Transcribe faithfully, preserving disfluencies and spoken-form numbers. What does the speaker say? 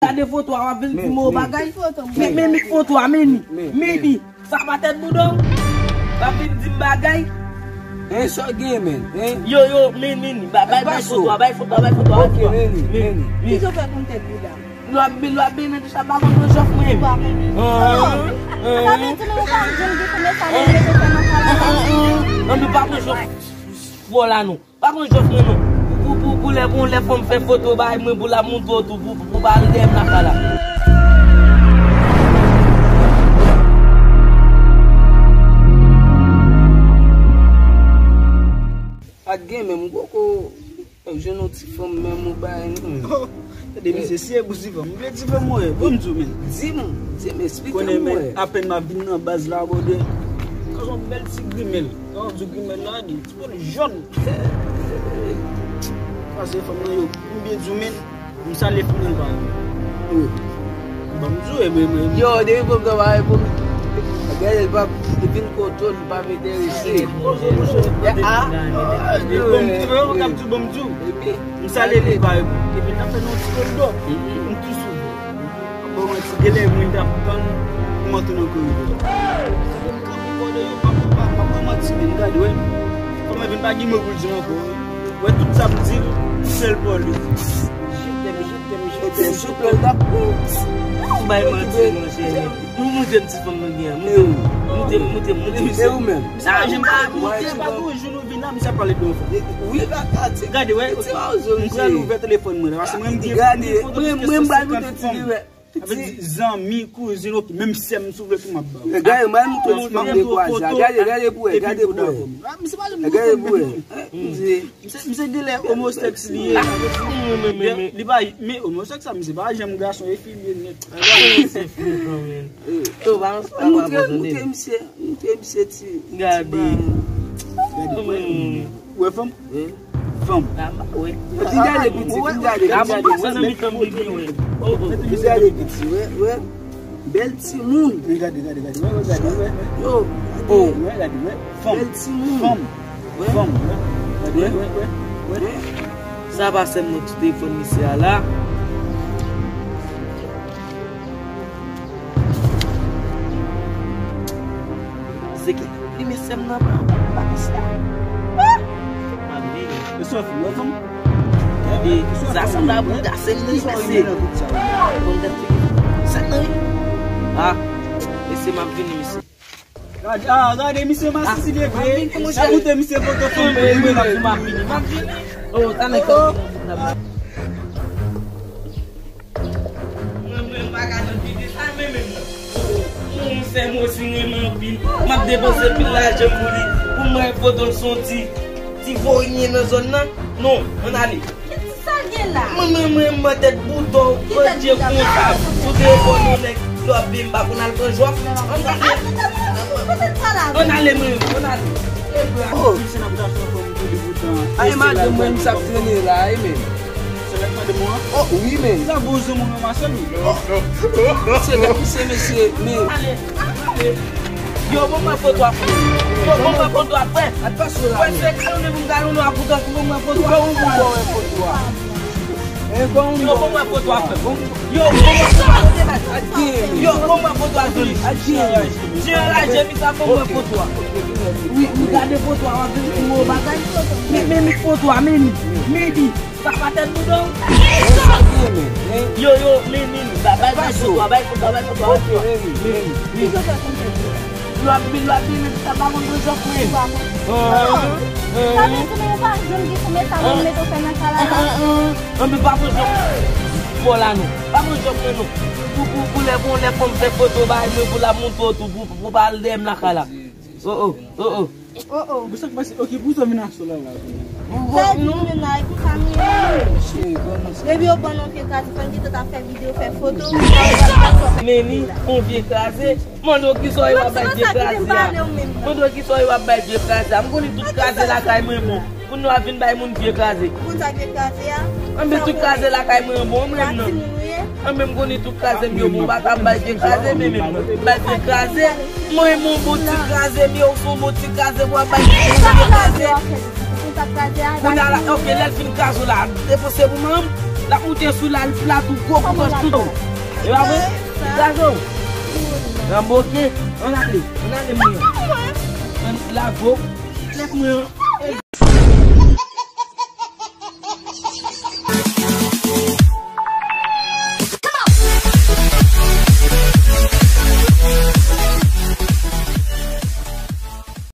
Gade foto a, w ap vin di m yon bagay. Men, men, men foto a, men ni. Men ni. Sa pa tèt bouda w? W ap vin di m bagay. Hein, sa w gen, men? Hein? Yo, yo, men, men ni. Bay, bay, bay foto a, bay foto a, bay foto a. Ok, men ni, men ni. Kijan w fè konn tèt bouda m? Lwa bèl, lwa bèl, men tou sa pa konn pran jòf mwen. Ou pa konn. Ah, ah. Sa vle di nou pa janm gen konbyen sa nou mete fè nan kay la. Ah, ah, ah. Ann nou pa pran jòf. Vòlè non. Pa pran jòf mwen non. Pou, pou, pou lè, pou lè fanm fè foto bay mwen, pou l ap montre w tou, pou, pou, pou pa al dèyè m lakay la. Pa t gen menm, m poko jwenn yon ti fanm menm ou bay non. Oh, tande misye, si e pou ti fanm, m vle ti fanm mwen, ban m di w, men. Di m, di m, eksplike m, men. Konnen, men, apèn m ap vin nan baz la, brother. Gade yon bèl ti grimèl. Gade yon ti grimèl la, di, ti pòl jòn. Pase fanm nan yo, m byen di w, men. M salye fanm nan pa. Wi. Ban m di w, e mwen, mwen. Yo, depi fanm nan pa reponn. Gade, l pa, li vin kote w, li pa enterese. Ah, ah, bon, m di w, m salye li pa reponn. Epi l t ap fè nou ti kòridò. M tou sou. Bon, mwen ti genlè mwen t ap tann pou m antre nan koridò. M kanpe bò de yo, m ap, m ap, m ap manti, men gade, wè. Kòman vin pa gen mo pou l di m ankò, wè. Wè tout sa m di l, sèl pou li. Je t'aime, je t'aime, je t'aime, je t'aime. Ou bay manti, monchè. Nou montre m ti fanm nou gen an. Montre m, montre m, montre m, montre m. E ou menm? Sa, je pa montre, pa gon jou nou vin la, misye ap pale de yon fanm. Wi, pa, pa, ti, gade, wè, ti pa ozo, m pral ouvè telefòn mwen la, paske mwen, m gen plis foto ke senkant fanm. Sa vle di zanmi, kouzin, ok, menm sè m, si w vle tou, m ap ba w. Gade, m al montre w ti fanm de kwa sa. Gade, gade pou wè, gade pou wè. Gade pou wè. Misye, misye genlè omosèks li ye. Li pa, men omosèks sa, misye pa janm gason, e fi li ye nèt. Montre, montre misye, montre misye ti, ti bagay. Gade. Wè fanm? Fanm. Vin gade piti, vin gade, vin gade. Vin gade piti, wè, wè. Bèl timoun. Gade, gade, gade, wè, wè, gade, wè. Yo, gade. Wè, gade, wè. Fanm. Bèl timoun. Fanm. Wè. Fanm, wè. Gade, wè, wè, wè. Sa pa sèm nan tout telefòn misye a la. Se ki li mesye m nan pa, pa mesye a. Ah! M ap vini. Mesye w fou, w fou. Gade, sa sanble a bouda, se li mesye. Bon, gade figi. Sèt nan wi. Ah, mesye m ap vini mesye. Gade, ah, gade misye masisi li vre. Sa koute misye foto fanm mwen la pou m ap vini. M ap vini. Oh, sa nèg sa. Mwen, mwen, m pa ka nan pite sa, men, men, mwen. Yon sè m osi renmen anpil. M ap depanse pil lajan pou li. Pou mwen, foto l se yon ti, ti voryen nan zòn nan. Non, ann ale. Kisa gen la? Mwen, mwen, mwen, mwen, tèt bouda w, pandye konsa. Ou te pran yon nèg, lò ap vin, m pa konn al pran jòf. Ann ale. Ann ale, mwen, ann ale. Oh. Ay, madanm mwen, m sa ap trennen la, wi, men. Se mèt madanm ou an? Oh, wi, men. Sa bon zanmi w nan Masèl, wi. Se lè misye, mesye, men. Yo, bon, mwen foto a frè. Yo, bon, mwen foto a frè. Frè, se kè ou li pou m gade ou nan akoutans, bon, mwen foto a. Bon, mwen foto a. Yo, bon, mwen foto a frè. Yo, bon, mwen foto a frè. Yo, bon, mwen foto a frè. Ti anraje, mi sa bon, mwen foto a. Wi, wi, gade foto a, w ap vin di m yon bagay. Men, men, men foto a, men li. Men li. Sa pa tèt bouda w? Yo, yo, men, men, bay, bay, bay foto a, bay foto a, bay foto a. Ok, men, men, men. Lwa bil, lwa bil, men sa pa konn pran jòf mwen. Sa vle di nou pa janm gen konbyen sa nou mete fè nan kay la. Ann, ann, ann, ann, pa pran jòf. Vòlè non. Pa pran jòf mwen non. Pou, pou, pou lè, pou lè fanm fè foto bay mwen, pou l ap montre w tou, pou, pou pa al dèyè m lakay la. Oh, oh, oh, oh. Oh, oh. Pou sa k pase? Ok, pou sa vin asou la, la. Sa di nou menm la, e pou sa nou ye. Depi yo ban nou pye kraze, fò n gentan ta fè videyo, fè foto. Men ni, on pye kraze. Mande w kisa w ap bay pye kraze a. Mande w kisa w ap bay pye kraze a. M konnen tout kraze lakay mwen bon. Pou nou ap vin bay moun pye kraze. Pou sa pye kraze a. Anben tout kraze lakay mwen bon, mwen menm nan. Anben m konnen tout kraze m yo bon, m pa ka bay pye kraze, men menm nan. Bay pye kraze. Mwen menm yon bon ti kraze, men ou se yon bon ti kraze, w ap bay ti kraze. Kounye a la, ok, lè l fin kraze w la, depanse pou manman m. L ap moute sou la, l plat ou gwo kou bòs tout. E pa vre? Kraze w. Ranboke. Ann ale. Ann ale mwen. Ann lave w. Lèt mwen an.